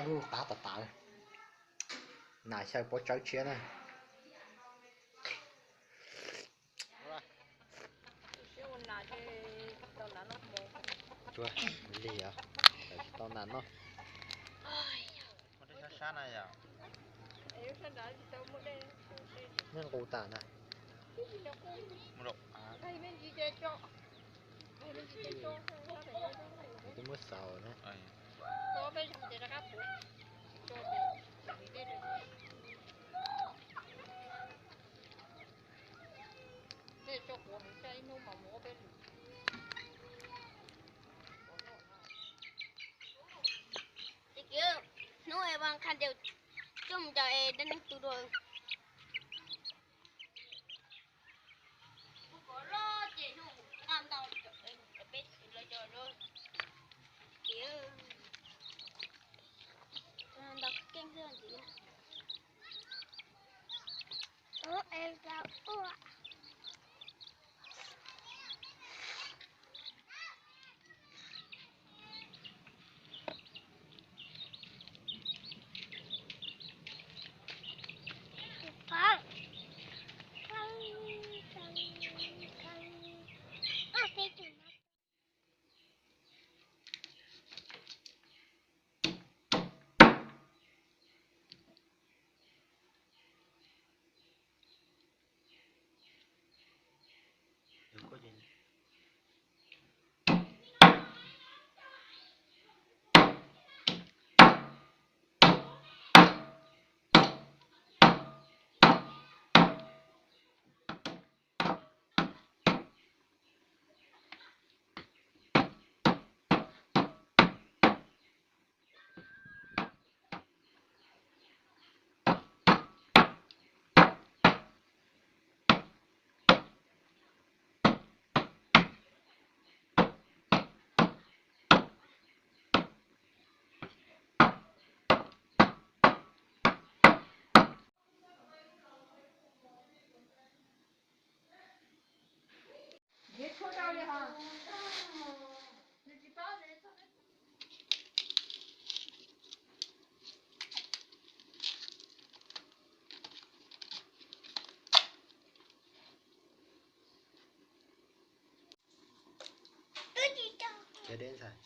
Ub, qab tas tas. Nas xyaw pob tsawb tshiab na. Lig os, tsis tau nas noj. Muaj tej sab sab na yom. Nej nqus tas na. Twb muab xaus na. Hnub es vas qha ntes coj mus cov es dab neeg tu dua. Kuv kov loj ces hnub nqa ntau cov peb lawv cov loj ces ntau keej xwb ntxiv. Ub, es tau ua. Ces deb ntxhais.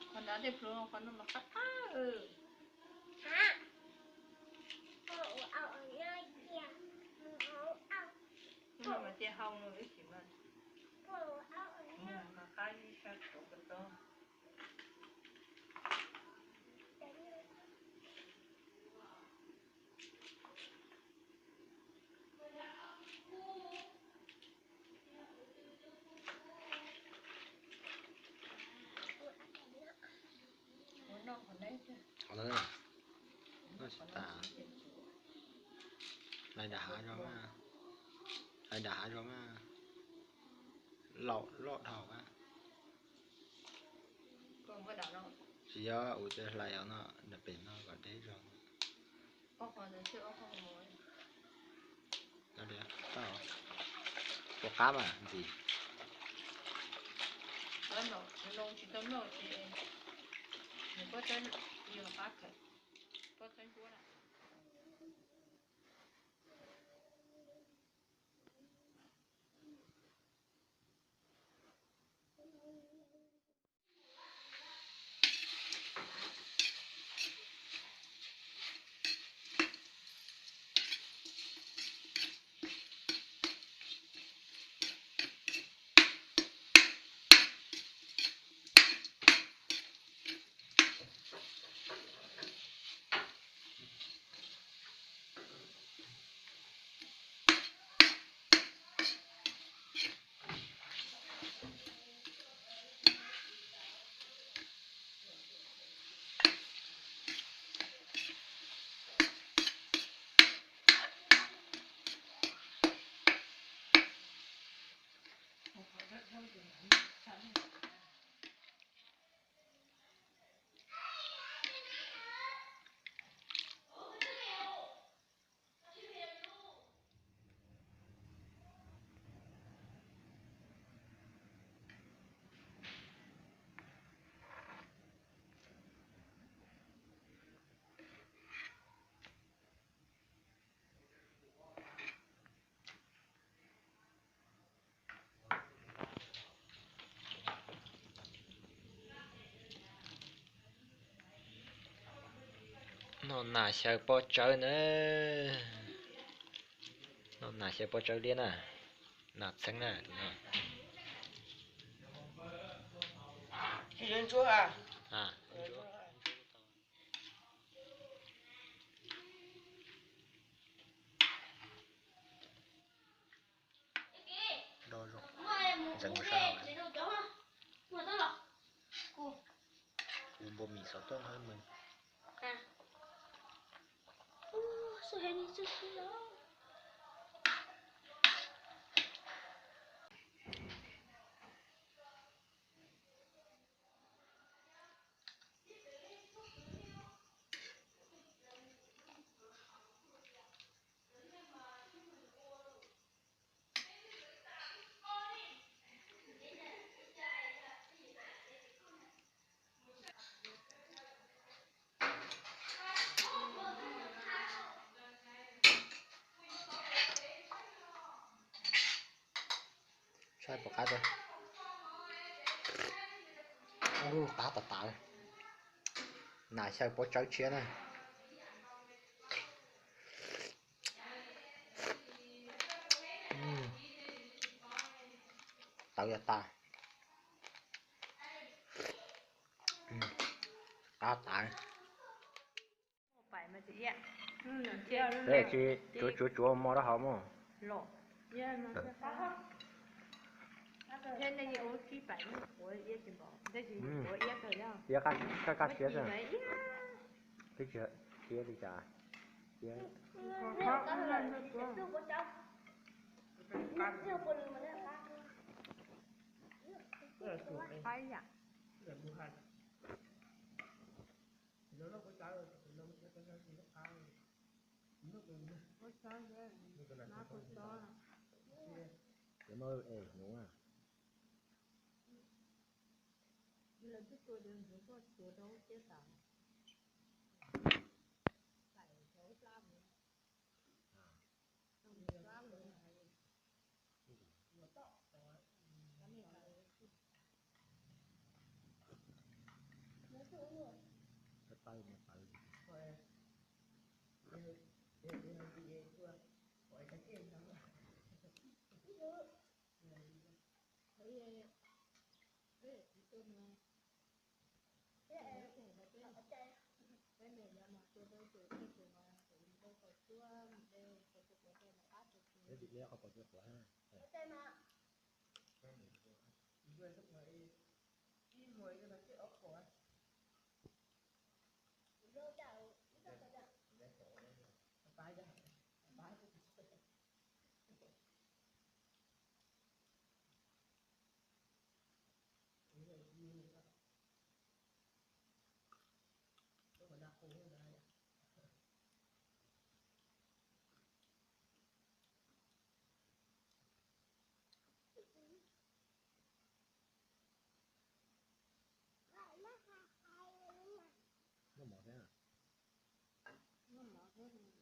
Qhov no tej pluav qhov no mas qab qab. Lub no mas cia hau no ib chim mas. Qab ib sab tod ko tod. Qhov no, noj tsis tas. Hlais nram hav zog mas, hlais nram hav zog mas, laum loj dhau mas. Tsis yog, ua cas hlais no nram pem no kom deb zog. Ua qab mas ntxiv. Noj nas xyaw pob tsawb na. Noj nas xyaw pob tsawb liab na. Nas txheeb na tus no. Do zoo. Ntxeev mus sab hauv. Ua npua mim xov tooj hawb mws. Saib puas qab tau. Qab tas tas. Nas xyaw pob tsawb tshiab na. Tawv yog tas. Qab tas. Tsis tsuav tsuav tsuav mov rau hauv mog. Iab qab qab siab xwb. Twb tsis siab li cas. Siab. Cov no es hnyuv na. Noj mov thiab. Noj mov thiab.